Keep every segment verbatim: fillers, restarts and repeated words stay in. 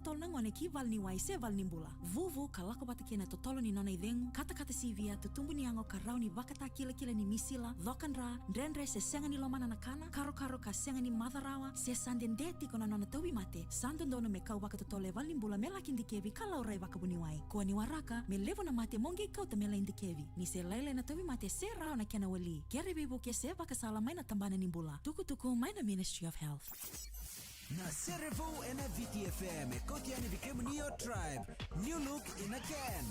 totolo na gone ki valeniwai se valenibula. Vuvu ka lako vata kei na totolo ni nona icegu, katakata sivia, tutubu ni yago ka rawa ni vakatakilakila ni misila, coka dra, dredre se sega ni lomana na kana, karokaro ka sega ni maca rawa, se sa dede tiko na nona tauvimate, sa dodonu me kau vakatotolo e valenibula me laki dikevi ka laurai vakavuniwai. Kua ni waraka, me levu na mate mo qai kauta me lai dikevi. Ni se lailai na tauvimate se rawa na kena wali. Kere veivuke se vakasala mai na tabana ni bula. Tukutuku mai na Ministry of Health. Na Sere Vou ena V T F M e kauti yani vei kemuni o Tribe. New look in a can.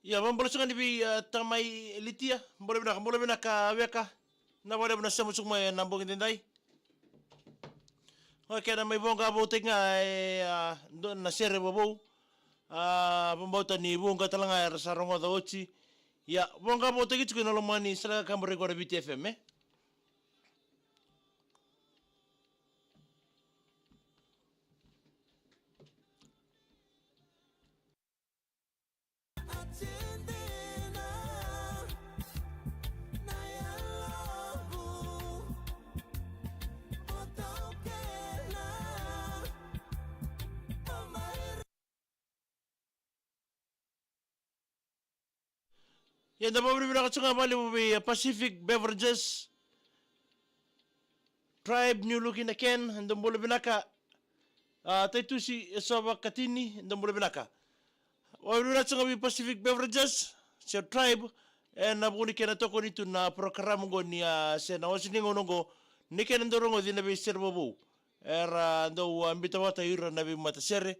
Ia, vakabula sara ga ni vei, a, tamai Litia, bula vinaka, bula vinaka weka, na vakalevu na sema tiko mai ena bogi daidai. Oke, na mai voqa vou tiko ga e, a, dua na sere vovou, a, vakabauta ni vuqa tale ga era sa rogoca oti. Ia, voqa vou tiko ena loma ni sala ka bera qo na V T F M, e? Ia, da vakavinavinaka tiko ga vakalevu vei, a, Pacific Beverages, Tribe, New Look in a Can, da bula vinaka, a, Taitusi Esova Katini, da bula vinaka. Vakavinavinaka tiko ga vei Pacific Beverages se Tribe ena vuku ni kena tokoni tu na porokaramu oqo ni, a, se na wasa ni gauna oqo ni kena dau rogoci na veisere vovou. Era dau, a, biuta vata o ira na veimatasere,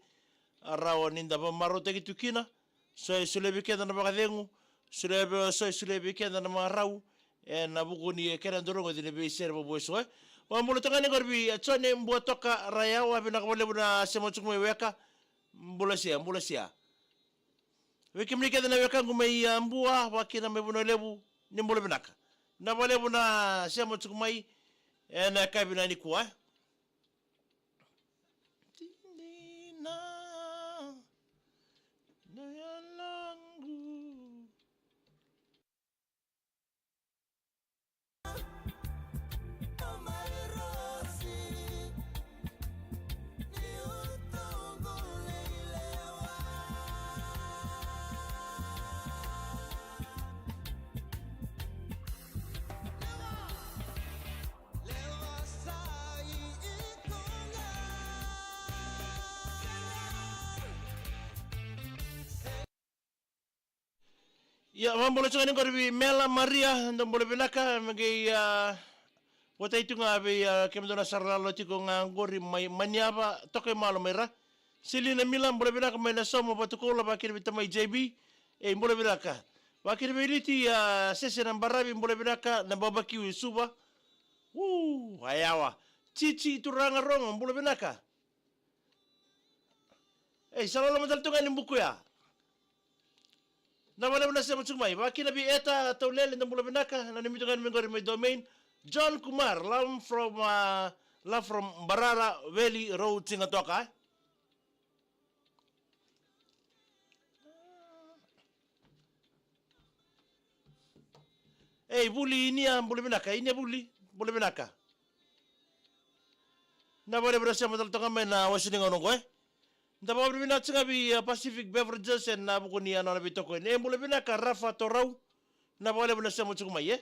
a, rawa ni da vakamarautaki tu kina. So e solia vei keda na vakacegu, solia vei, so e solia vei keda na marau ena vuku ni kena dau rogoci na veisere vovou eso, e. Vakabula tiko ga yani qori vei, a, Jone Buatoka Rayawa, vinaka vakalevu na sema tiko mai weka. Bula sia, bula sia. Vei kemuni kece na wekaqu mai, a, Bua, vakakina mai Vanua Levu, ni bula vinaka. Vinaka vakalevu na sema tiko mai ena yakavi nikua, e. Dina na yaloqu. Ia, vakabula tiko ga yani qori vei Mela Maria, da bula vinaka, me qai, a, votai tu ga vei, a, kemudou na sara lala tiko ga qori mai Maniava, Tokaimalo mai ra. Selina Mila, bula vinaka mai Nasomo, Vatukoula, vakakina vei tamai J B. Ei, bula vinaka. Vakakina vei Liti, a, Sese na Baravi, bula vinaka, na Babakiu e Suva. U, a yawa. Cici Turaga Rogo, bula vinaka. Ei, sa loloma tale tu ga ni buku ya. Vinaka vakalevu na sema tiko mai. Vakakina vei Eta Taulele, da bula vinaka, na nanumi tu ga yani mai qori mai Domain. John Kumar, love from, a, love from Barara Valley Road, Sigatoka, e. Ei, Vuli Inia, bula vinaka, Inia Vuli, bula vinaka. Vinaka vakalevu na sema tale tu ga mai ena wasa ni gauna oqo, e. Da vakavinavinaka tiko ga vei, a, Pacific Beverages ena vuku ni, a, nona veitokoni. E, bula vinaka Rafa Torau. Vinaka vakalevu na sema tiko mai, e.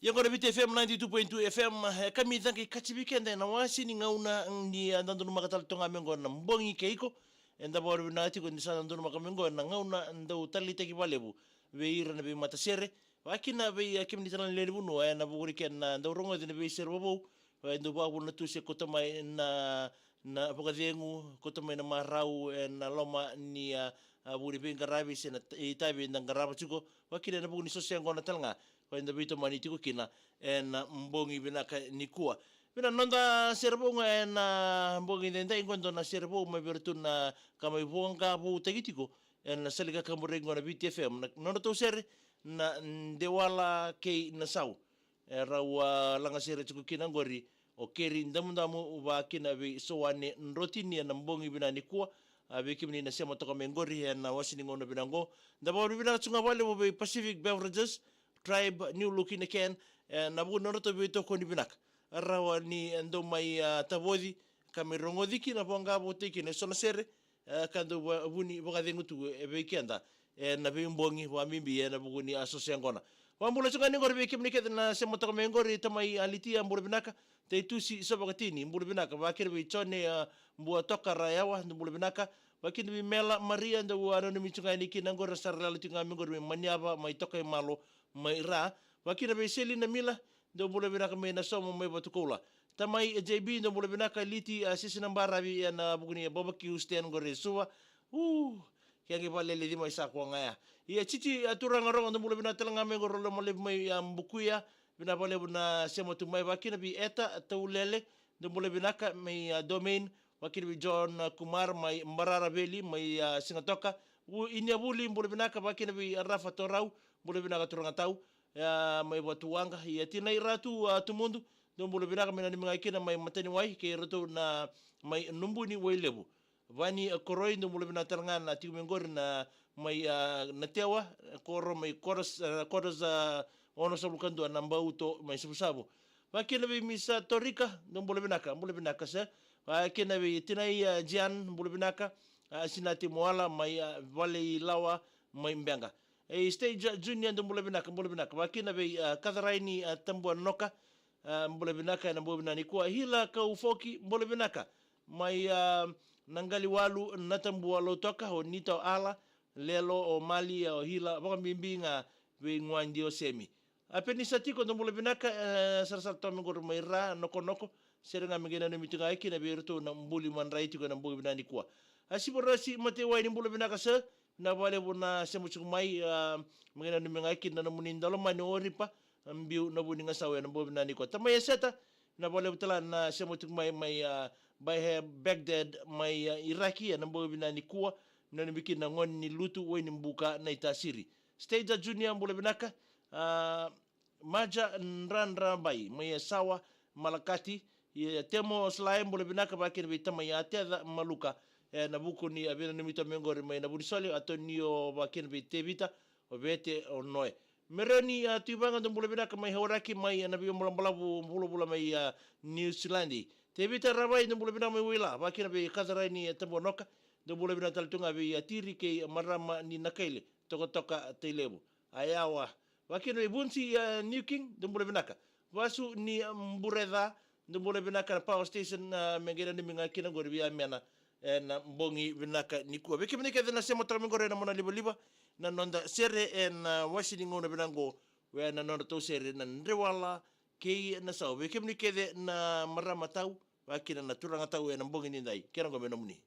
Ia qo na V T F M ninety-two point two F M, e, kami caqe kacivi keda ena wasa ni gauna ni, a, da donumaka tale tu ga mai qo na bogi kei iko. Eda vakavinavinaka tiko ni sa da donumaka mai qo ena gauna dau taleitaki vakalevu vei ira na veimatasere. Vakakina vei, a, kemuni tale na lewe ni vanua ena vuku ni kena dau rogoci na veisere vovou. E dau vakavuna tu se kauta mai na na vakacegu, koto mai na marau ena loma ni a, a vuku ni veiqaravi se na itavi eda qarava tiko, vakakina ena vuku ni soso yaqona tale ga ko eda veitomani tiko kina ena bogi vinaka nikua. Vinaka noda sere vou ga ena bogi edaidai, qo e dua na sere vou mai vei iratou na ka mai voqa voutaki tiko ena sala ni kakaburaki qo na Viti F M, na nodratou sere na Dewala kei Nasau. E rau a lagasere tiko kina qori o Keri Damudamu vakakina vei Soane Drotini ena bogi vinaka nikua. A, vei kemuni na sema toka mai qori ena wase ni gauna vinaka qo, da vakavinavinaka tu ga vakalevu vei Pacific Beverages, Tribe, New Look in a Can, ena vuku ni nodratou veitokoni vinaka. Rawa ni dau mai a, tavoci ka mai rogoci kina, voqa voutaki kina eso na sere e, ka dau va-, vuni vakacegu tu e vei keda ena veibogi, vakabibi ena vuku ni a soso yaqona. Vakabula tu ga ni qori vei kemuni kece na sema toka mai qori, tamai a Litia, bula vinaka. Taitusi Savakatini, bula vinaka. Vakakina vei Jone a, Buatoka Rayawa, dou bula vinaka. Vakakina vei Mela Maria, dou a nanumi tu ga yani kina qori, na sara lala tu ga mai qori mai Maniava, mai Tokaimalo, mai Ra. Vakakina vei Selina Mila, dou bula vinaka mai Nasomo mai Vatukoula. Tamai e J B, dou bula vinaka. Liti a, Sisi na Baravi ena vuku ni a barbecue stand qori e Suva. U, kea qai vakaleleci mai sa koya ga ya. Ia Titi a, Turaga Rogo, dou bula vinaka tale ga mai qori, Lomalevu mai a, Bukuya. Vinaka vakalevu na sema tu mai. Vakakina vei Eta Taulele, dou bula vinaka mai a, Domain. Vakakina vei John a, Kumar mai Bararaveli mai a, Sigatoka. Vu-, Inia Vuli, bula vinaka. Vakakina vei a, Rafa Torau, bula vinaka turaga tau. Ia, mai Vatuwaqa. Ia Tinai Ratu a, Tumudu, dou bula vinaka, mai nanumi ga kina mai Mataniwai, kei iratou na mai Nubuni Wailevu. Vani a, Koroi, dou bula vinaka tale ga na tiko mai qori na mai a, Natewa, koro mai Koras, a, Koras a, onosagavulu ka dua na Bauto mai Savusavu. Vakakina vei Misa Torika, dou bula vinaka, bula vinaka se. Vakakina vei Tinai a, Jian, bula vinaka. A, Sinati Moala mai a, Valeilawa mai Beqa. E Stage Junior, dou bula vinaka, bula vinaka. Vakakina vei a, Katharaini a, Tabuanoka, a, bula vinaka ena bogi vinaka nikua. Hila Kaufoki, bula vinaka. Mai a, Naqaliwalu, Natabua, Lautoka, o Nita, o Ala, Lelo, o Mali, o Hila, vakabibi ga vei Guadi, o Semi. A Penisa Tiko, dou bula vinaka, e, sarasara toka mai qori mai Ra, Nokonoko, sere ga me qai nanumi tu ga kina vei iratou na buli madrai tiko ena bogi vinaka nikua. A Sivarasi Matewai, ni bula vinaka sir, vinaka vakalevu na sema tiko mai, a, me qai nanumi ga kina na nomuni daulomani o Ripa, a, biu na Vunikasau ena bogi vinaka nikua. Tamai Eseta, vinaka vakalevu tale na sema tiko mai, mai, a, Baghdad, mai, a, Iraki, ena bogi vinaka nikua, me nanumi kina na gone ni Lutu, Wainibuka, Naitasiri. Stage Junior, bula vinaka, a, Maja Dradrabai mai Yasawa, Malakati. Ia Temo Sly, bula vinaka, vakakina vei tamai a Teca Maluka. Ena vuku ni a veinanumi toka mai qori mai na Vunisole, Antonio, vakakina vei Tevita, o Vete, o Noe. Meroni a Tuivaqa, dou bula vinaka mai Hauraki, mai ena veibolabolavu vulavula mai a New Zealand. Tevita Ravai, dou bula vinaka mai Waila, vakakina vei Katharaini Tabuanoka, dou bula vinaka tale tu ga vei a Tiri kei marama ni Nakaile, Tokatoka, Tailevu. A yawa. Vakakina vei Vunsi, a, New King, dou bula vinaka. Vasu ni, a, Bureca, dou bula vinaka na Power Station, a, me qai nanumi ga kina qori vei Amena ena bogi vinaka nikua. Vei kemuni kece na sema toka mai qori ena mona livaliva, na noda sere ena, a, wase ni gauna vinaka qo, vei na nodratou sere na Drewala kei Nasau. Vei kemuni kece na marama tau, vakakina na turaga tau ena bogi nidai. Kena qo me nomuni.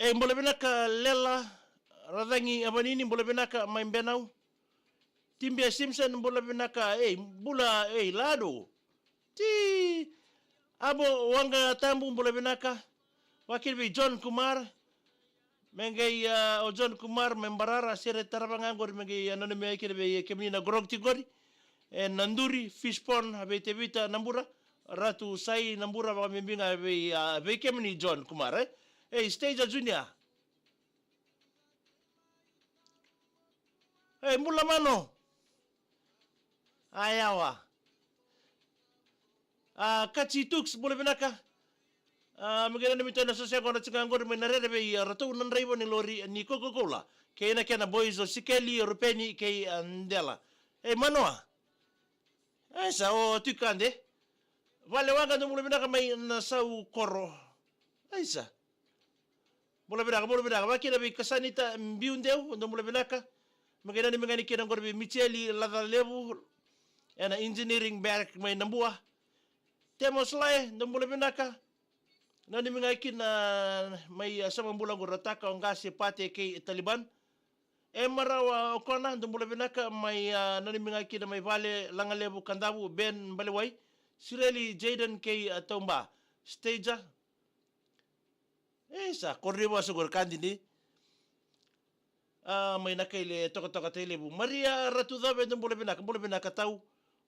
Ei, bula vinaka Lela Racagi Avanini, bula vinaka mai Benau. Tibia Simpson, bula vinaka, ei, bula, ei, Lado. Ti, Abo Waqa Tabu, bula vinaka. Vakakina vei John Kumar. Me qai, a, o John Kumar mai Barara, sere tarava ga qori me qai, a, nanumi kina vei kemuni na grog ti qori. E Naduri, Fishpond, a, vei Tevita Nabura, Ratu Sai Nabura, vakabibi ga vei, a, vei kemuni John Kumar, e? Ei, Stage Junior. Ei, bula mano. A yawa. A, Kaji Tux, bula vinaka. A, me qai nanumi tu na sese qo na tiko qori mai na rere vei, a, ratou na draiva ni lori ni Coca-Cola. Kei na kena boys o Sikeli, o Rupeni, kei, a, Dela. Ei, Manoa. Aisa, o Tuikade. Vale waqa, dou bula vinaka mai Nasaukoro. Aisa. Bula vinaka, bula vinaka. Vakina vei Kasanita Biudeu, dou bula vinaka. Me qai nanumi ga yani kina qori vei Micheli Lacalevu. Ena engineering barrack mai Nabua. Temos Lae, dou bula vinaka. Nanumi ga kina mai, a, Samabula qo Rataka, o Qase, Pate kei Taliban. E Marawa Okona, dou bula vinaka mai, a, nanumi ga kina mai Vale, Lagalevu, Kadavu, Ben Balewai, Sireli, Jaden kei, a, Tauba, Stager. E sa, koro ni vosa qori ka dini. A, mai Nakaile, Tokatoka, Tailevu. Maria Ratucove, dou bula vinaka, bula vinaka tau.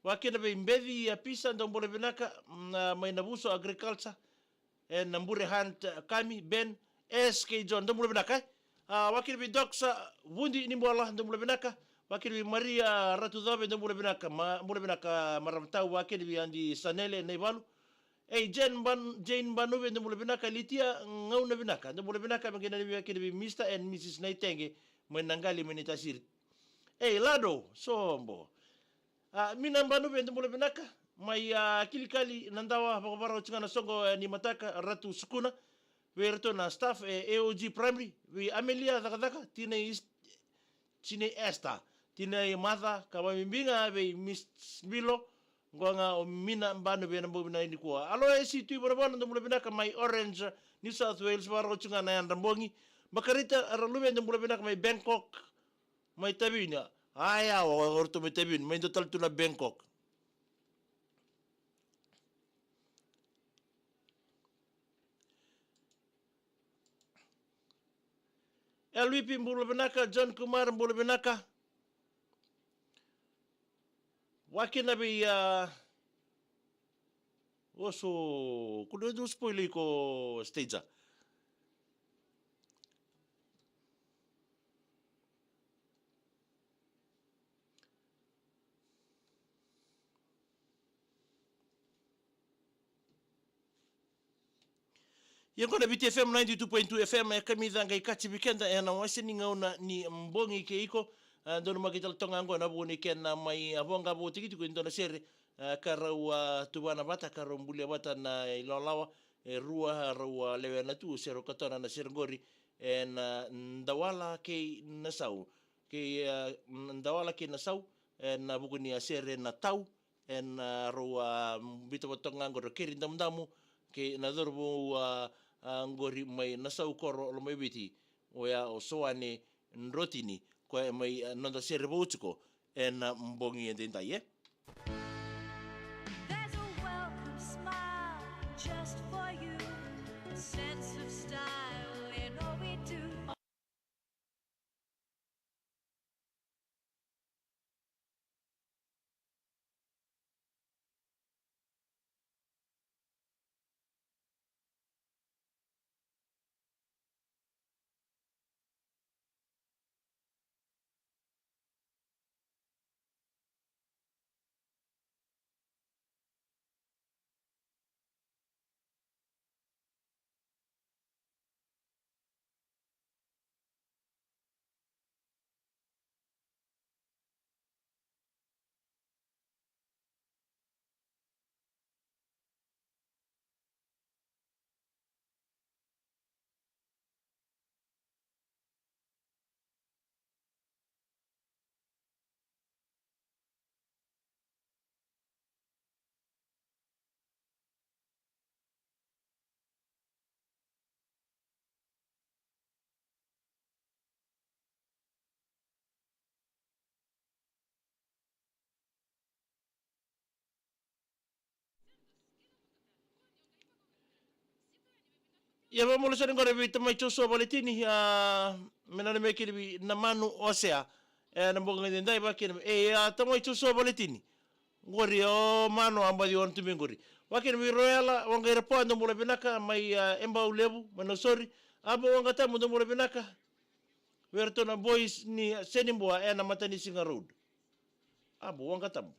Vakina vei Beci, a, Pisa, dou bula vinaka, mm, a, mai Navuso Agriculture. E Nabure Hunt, a, Kami, Ben, S K John, dou bula vinaka, e. A, vakina vei Doxa Vudi ni Bola, dou bula vinaka. Vakina vei Maria Ratucove, dou bula vinaka, ma, bula vinaka, marama tau, vakina vei Adi Sanele, Naivalu. Ei, Jane Ban-, Jane Banuve, dou bula vinaka, Litia, gauna vinaka, dou bula vinaka, me qai nanumi kina vei Mister and Missus Naitege, mai Naqali, mai Naitasiri. Ei, Lado, sobo. A, Mina Banuve, dou bula vinaka, mai, a, Kilikali, Nadawa, vakavara oti ga na soqo, e, ni mataka, Ratu Sukuna, vei iratou na staff, e, A O G Primary, vei Amelia Cakacaka, Tina East, Cine Esther, Tina Imaca, ka vakabibi ga vei Miss Milo, qo ga o Mina Banuve ena bogi vinaka nikua. Aloesi Tuivonavona, dou bula vinaka mai Orange, New South Wales, vakarau tu ga na yadra bogi. Makarita Raluve, dou bula vinaka mai Bangkok, mai Taveuni. Aya, o, o ratou mai Taveuni, mai dua tale tu na Bangkok. L V P bula vinaka, John Kumar bula vinaka. Vakina vei, a, oso, kudua dua spoil iko Stager. Ia qo na Viti F M ninety-two point two F M, e kamica qai kacivi keda ena wase ni gauna ni bogi kei iko. A, donu maki tale toga qo ena vuku ni kena mai, a, voqa vakatikitiki e dua na sere, a, ka rau, a, tuvana vata, ka rau bulia vata na ilawalawa e rua, a, rau, a, lewena tu, se rau katona na sere qori, ena, a, Dawala kei Nasau. Kei, a, Dawala kei Nasau, ena vuku ni a sere na tau, ena, a, rau, a, biuta vata toka ga qori o Keri Damudamu kei na cauravou, a, a, qori mai Nasaukoro, Lomaiviti, oya o Soane Drotini, koya mai, a, noda sere vou tiko ena bogi edaidai, e. There's a welcome smile just for you, sense of style in all we do. Ia, vakamalua sara qori vei tamai Joshua Valetini, a, me nanumi kina vei Namanu Osea. E, na bogi edaidai, vakina, e, a, tamai Joshua Valetini. Qori o Manu a baci o na tuberi qori. Vakina vei Roela Waqairapoa, dou bula vinaka mai, a, Ebau Levu, mai Nausori. Abo Waqatabu, dou bula vinaka. Vei iratou na boys ni Senibua ena Matanisiga Road. Abo Waqatabu.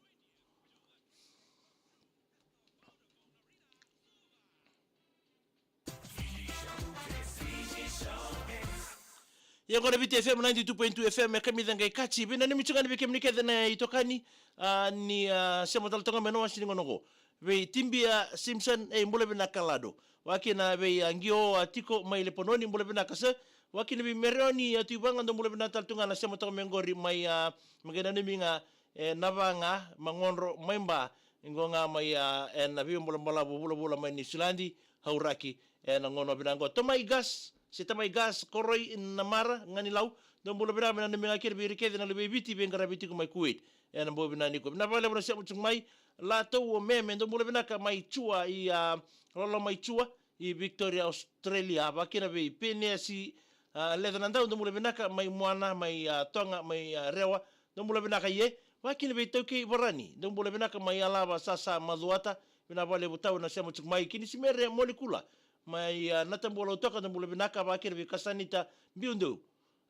Ia oqo na Viti F M ninety-two point two F M, e kamica qai kaci. Veinanumi tiko ga ni vei kemuni kece na itokani, a, ni, a, sema tale toka mai na wasi ni gauna oqo. Vei Tibia Simpson, e, bula vinaka Lado. Vakakina vei, a, Qio, a, tiko mai Lepanoni, bula vinaka sir. Vakakina vei Mereoni, a, Tuivaga, dou bula vinaka tale tu ga na sema toka mai oqori mai, a, me qai nanumi ga, e, Navaga, Magodro, mai Ba, qo ga mai, a, ena veibolabolavu vulavula mai Niusiladi, Hauraki, ena gauna vinaka qo. Tomai Gas, se Tamai Gas, Koroi, Namara, Ganilau, dou bula vinaka, me nanumi ga kina vei ira kece na luve i Viti, veiqaravi tiko mai Kuwait. Ena bogi vinaka nikua. Vinaka vakalevu na sema tiko mai, Latou o Meme, dou bula vinaka mai Tua i, a, Lolo mai Tua, i Victoria, Australia, vakakina vei Penesi, a, Leca Nadau, dou bula vinaka mai Moana, mai, a, Toga, mai, a, Rewa, dou bula vinaka ie, vakakina vei Taukei Varani, dou bula vinaka mai Alava, Sasa, Macuata, vinaka vakalevu Tau na sema tiko mai, kei Simere Molikula, mai, a, Natabua Lautoka, dou bula vinaka, vakakina vei Kasanita Biudou,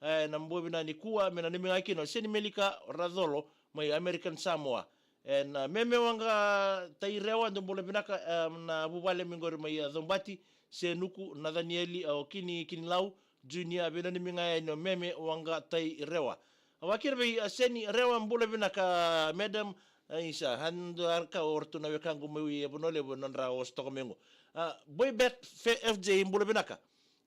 ena bogi vinaka nikua, me nanumi ga kina o Seni Melika Racolo mai American Samoa. Ena, a, Meme Waqa Tairewa, dou bula vinaka, em, na vuvale mai qori mai, a, Cobati, Senuku, Nacanieli, a, o Kini, Kinilau, Junior, veinanumi ga yani o Meme Waqa Tairewa. A, vakakina vei, a, Seni Rewa, bula vinaka, madam, a, isa, hadu arka o ratou na wekaqu mai Vanua Levu, nodra oso toka mai qo. A, Boy Bet Fe-, F J, bula vinaka.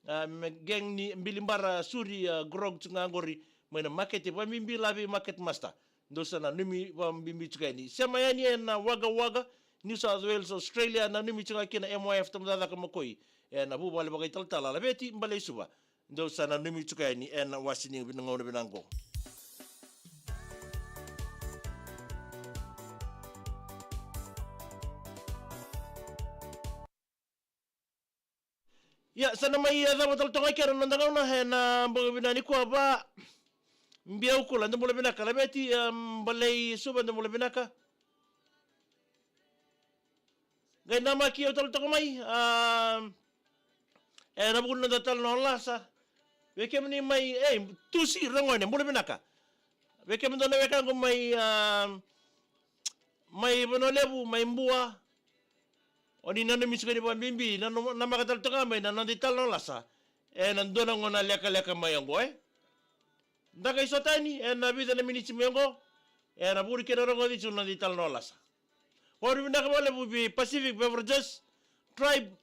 A, me gang ni Bilibara Suri, a, Grog tiko ga qori mai na makete, vakabibi Lavi Market Master. Dou sa nanumi vakabibi tiko yani. Sema yani ena Wagga Wagga, New South Wales, Australia, nanumi tiko ga kina M Y F Tabacakacaka Makoi. Ena vuvale vakaitalatala Laveti, Baleisuva. Dou sa nanumi tiko yani ena wasi ni vina gauna vinaka qo. Ia, sa na mai, a, cava tale toka kina na noda gauna, ena bogi vinaka nikua. Va Biaukula, dou bula vinaka. Laveti, a, Baleisuva, dou bula vinaka. Qai namaki au tale toka mai, a, ena vuku ni noda italanoa lasa. Vei kemuni mai, e, Tusi Ragone, bula vinaka. Vei kemudou na wekaqu mai, a, mai Vanua Levu, mai Bua. O ni nanumi tiko ni vakabibi, na, na, namaka tale toka mai na noda italanoa lasa. Ena dua na gauna lekaleka mai oqo, e. Da qai sota yani ena vica na miniti mai oqo. Ena vuku ni kena rogoci tiko na noda italanoa lasa. Vakavinavinaka vakalevu vei Pacific Beverages, Tribe,